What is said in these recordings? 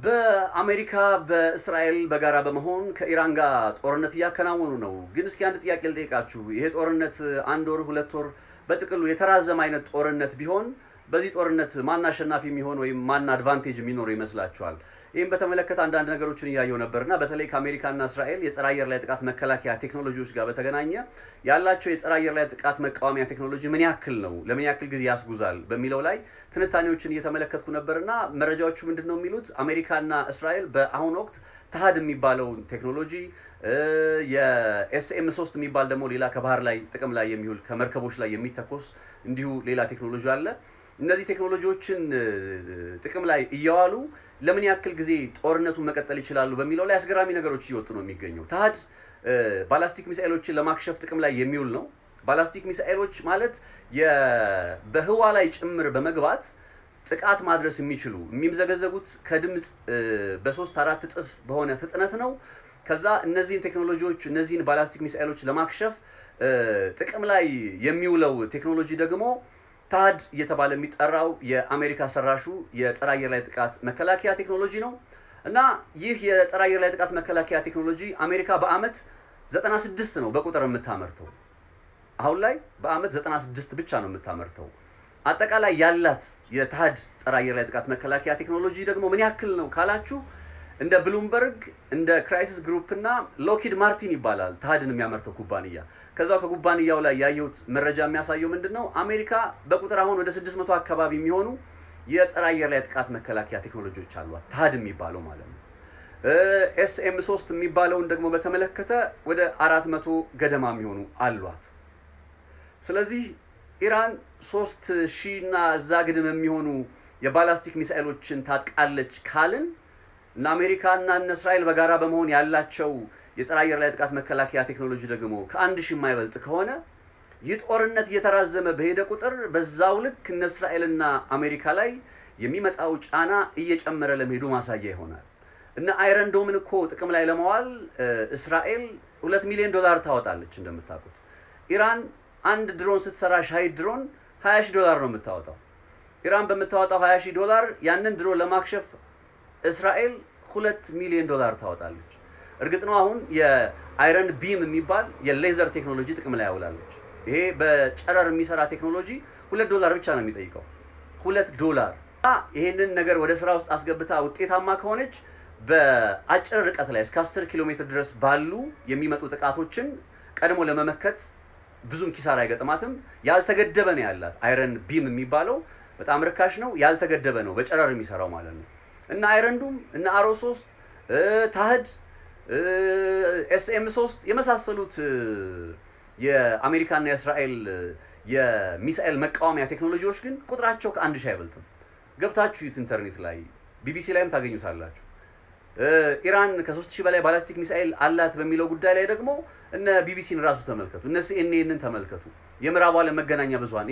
በአሜሪካ በእስራኤል በጋራ በመሆን ከኢራን ጋር ጦርነት እያከናወኑ ነው። ግን እስኪ አንድ ጥያቄ ልጠይቃችሁ። ይሄ ጦርነት አንድ ወር፣ 2 ወር፣ በጥቅሉ የተራዘመ አይነት ጦርነት ቢሆን በዚህ ጦርነት ማን አሸናፊ የሚሆን ወይም ማን advantage የሚኖረው ይመስላችኋል? ይህም በተመለከተ አንዳንድ ነገሮችን እያየው ነበርና በተለይ ከአሜሪካና እስራኤል የጸረ አየር ላይ ጥቃት መከላከያ ቴክኖሎጂዎች ጋር በተገናኘ ያላቸው የጸረ አየር ላይ ጥቃት መቃወሚያ ቴክኖሎጂ ምን ያክል ነው፣ ለምን ያክል ጊዜ ያስጉዛል በሚለው ላይ ትንታኔዎችን እየተመለከትኩ ነበርና መረጃዎቹ ምንድን ነው የሚሉት፣ አሜሪካና እስራኤል በአሁኑ ወቅት ታሃድ የሚባለውን ቴክኖሎጂ፣ የ SM-3 የሚባል ደግሞ ሌላ ከባህር ላይ ጥቅም ላይ የሚውል ከመርከቦች ላይ የሚተኮስ እንዲሁ ሌላ ቴክኖሎጂ አለ። እነዚህ ቴክኖሎጂዎችን ጥቅም ላይ እየዋሉ ለምን ያክል ጊዜ ጦርነቱን መቀጠል ይችላሉ በሚለው ላይ አስገራሚ ነገሮች እየወጡ ነው የሚገኘው። ታሃድ ባላስቲክ ሚሳኤሎችን ለማክሸፍ ጥቅም ላይ የሚውል ነው። ባላስቲክ ሚሳኤሎች ማለት በህዋ ላይ ጭምር በመግባት ጥቃት ማድረስ የሚችሉ፣ የሚምዘገዘጉት ከድምፅ በ3-4 እጥፍ በሆነ ፍጥነት ነው። ከዛ እነዚህን ቴክኖሎጂዎች፣ እነዚህን ባላስቲክ ሚሳኤሎች ለማክሸፍ ጥቅም ላይ የሚውለው ቴክኖሎጂ ደግሞ ታሃድ እየተባለ የሚጠራው የአሜሪካ ሰራሹ የጸረ አየር ላይ ጥቃት መከላከያ ቴክኖሎጂ ነው። እና ይህ የጸረ አየር ላይ ጥቃት መከላከያ ቴክኖሎጂ አሜሪካ በአመት 96 ነው በቁጥር የምታመርተው። አሁን ላይ በአመት 96 ብቻ ነው የምታመርተው። አጠቃላይ ያላት የታሃድ ጸረ አየር ላይ ጥቃት መከላከያ ቴክኖሎጂ ደግሞ ምን ያክል ነው ካላችሁ፣ እንደ ብሉምበርግ፣ እንደ ክራይሲስ ግሩፕ እና ሎክሂድ ማርቲን ይባላል ታሃድን የሚያመርተው ኩባንያ። ከዛው ከኩባንያው ላይ ያየሁት መረጃ የሚያሳየው ምንድን ነው? አሜሪካ በቁጥር አሁን ወደ 600 አካባቢ የሚሆኑ የጸረ አየር ላይ ጥቃት መከላከያ ቴክኖሎጂዎች አሏት፣ ታሃድ የሚባለው ማለት ነው። SM-3 የሚባለውን ደግሞ በተመለከተ ወደ 400 ገደማ የሚሆኑ አሏት። ስለዚህ ኢራን 3000 እና እዛ ግድም የሚሆኑ የባላስቲክ ሚሳኤሎችን ታጥቃለች ካልን እና አሜሪካ እና እነ እስራኤል በጋራ በመሆን ያላቸው የጸረ አየር ላይ ጥቃት መከላከያ ቴክኖሎጂ ደግሞ ከ1000 የማይበልጥ ከሆነ፣ ይህ ጦርነት እየተራዘመ በሄደ ቁጥር በዛው ልክ እነ እስራኤልና አሜሪካ ላይ የሚመጣው ጫና እየጨመረ ለመሄዱ ማሳያ ይሆናል። እነ Iron Dome ን እኮ ጥቅም ላይ ለማዋል እስራኤል 2 ሚሊዮን ዶላር ታወጣለች እንደምታውቁት። ኢራን አንድ ድሮን ስትሰራ፣ ሻሂድ ድሮን፣ 20 ሺህ ዶላር ነው የምታወጣው። ኢራን በምታወጣው 20 ሺህ ዶላር ያንን ድሮን ለማክሸፍ እስራኤል 2 ሚሊዮን ዶላር ታወጣለች። እርግጥ ነው አሁን የ Iron Beam የሚባል የሌዘር ቴክኖሎጂ ጥቅም ላይ ያውላለች። ይሄ በጨረር የሚሰራ ቴክኖሎጂ 2 ዶላር ብቻ ነው የሚጠይቀው። 2 ዶላር። ይሄንን ነገር ወደ ስራ ውስጥ አስገብታ ውጤታማ ከሆነች በአጭር ርቀት ላይ እስከ 10 ኪሎ ሜትር ድረስ ባሉ የሚመጡ ጥቃቶችን ቀድሞ ለመመከት ብዙም ኪሳራ አይገጥማትም። ያልተገደበ ነው ያላት። Iron Beam የሚባለው በጣም ርካሽ ነው፣ ያልተገደበ ነው፣ በጨረር የሚሰራው ማለት ነው። እነ Iron Dome፣ እነ Arrow 3፣ ታህድ፣ SM-3 የመሳሰሉት የአሜሪካና የእስራኤል የሚሳኤል መቃወሚያ ቴክኖሎጂዎች ግን ቁጥራቸው ከ1000 አይበልጥም። ገብታችሁ እዩት፣ ኢንተርኔት ላይ ቢቢሲ ላይም ታገኙታላችሁ። ኢራን ከ3000 በላይ ባላስቲክ ሚሳኤል አላት በሚለው ጉዳይ ላይ ደግሞ እነ ቢቢሲን ራሱ ተመልከቱ፣ እነ ሲኤንኤንን ተመልከቱ፣ የምዕራቡ ዓለም መገናኛ ብዙሃን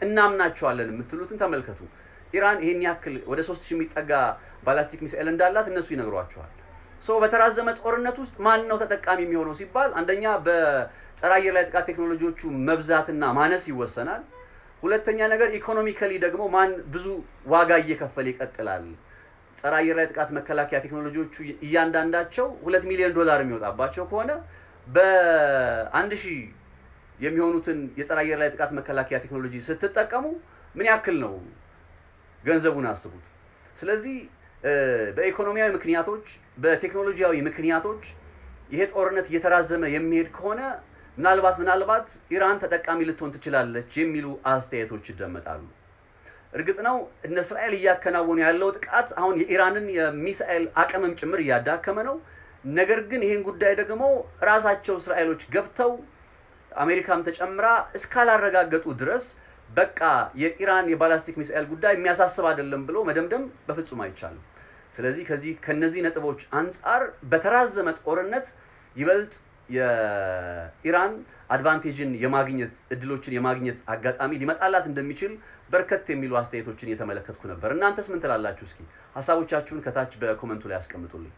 እናምናቸዋለን የምትሉትን ተመልከቱ። ኢራን ይሄን ያክል ወደ 3000 የሚጠጋ ባላስቲክ ሚሳኤል እንዳላት እነሱ ይነግሯችኋል። So በተራዘመ ጦርነት ውስጥ ማን ነው ተጠቃሚ የሚሆነው ሲባል፣ አንደኛ በጸረ አየር ላይ ጥቃት ቴክኖሎጂዎቹ መብዛትና ማነስ ይወሰናል። ሁለተኛ ነገር economically ደግሞ ማን ብዙ ዋጋ እየከፈለ ይቀጥላል። ጸረ አየር ላይ ጥቃት መከላከያ ቴክኖሎጂዎቹ እያንዳንዳቸው 2 ሚሊዮን ዶላር የሚወጣባቸው ከሆነ፣ በ1000 የሚሆኑትን የጸረ አየር ላይ ጥቃት መከላከያ ቴክኖሎጂ ስትጠቀሙ ምን ያክል ነው ገንዘቡን አስቡት። ስለዚህ በኢኮኖሚያዊ ምክንያቶች፣ በቴክኖሎጂያዊ ምክንያቶች ይሄ ጦርነት እየተራዘመ የሚሄድ ከሆነ ምናልባት ምናልባት ኢራን ተጠቃሚ ልትሆን ትችላለች የሚሉ አስተያየቶች ይደመጣሉ። እርግጥ ነው እነ እስራኤል እያከናወኑ ያለው ጥቃት አሁን የኢራንን የሚሳኤል አቅምም ጭምር እያዳከመ ነው። ነገር ግን ይህን ጉዳይ ደግሞ ራሳቸው እስራኤሎች ገብተው አሜሪካም ተጨምራ እስካላረጋገጡ ድረስ በቃ የኢራን የባላስቲክ ሚሳኤል ጉዳይ የሚያሳስብ አይደለም ብሎ መደምደም በፍጹም አይቻልም። ስለዚህ ከነዚህ ነጥቦች አንጻር በተራዘመ ጦርነት ይበልጥ የኢራን advantage ን የማግኘት፣ እድሎችን የማግኘት አጋጣሚ ሊመጣላት እንደሚችል በርከት የሚሉ አስተያየቶችን እየተመለከትኩ ነበር። እናንተስ ምን ትላላችሁ? እስኪ ሀሳቦቻችሁን ከታች በ comment ኡ ላይ አስቀምጡልኝ።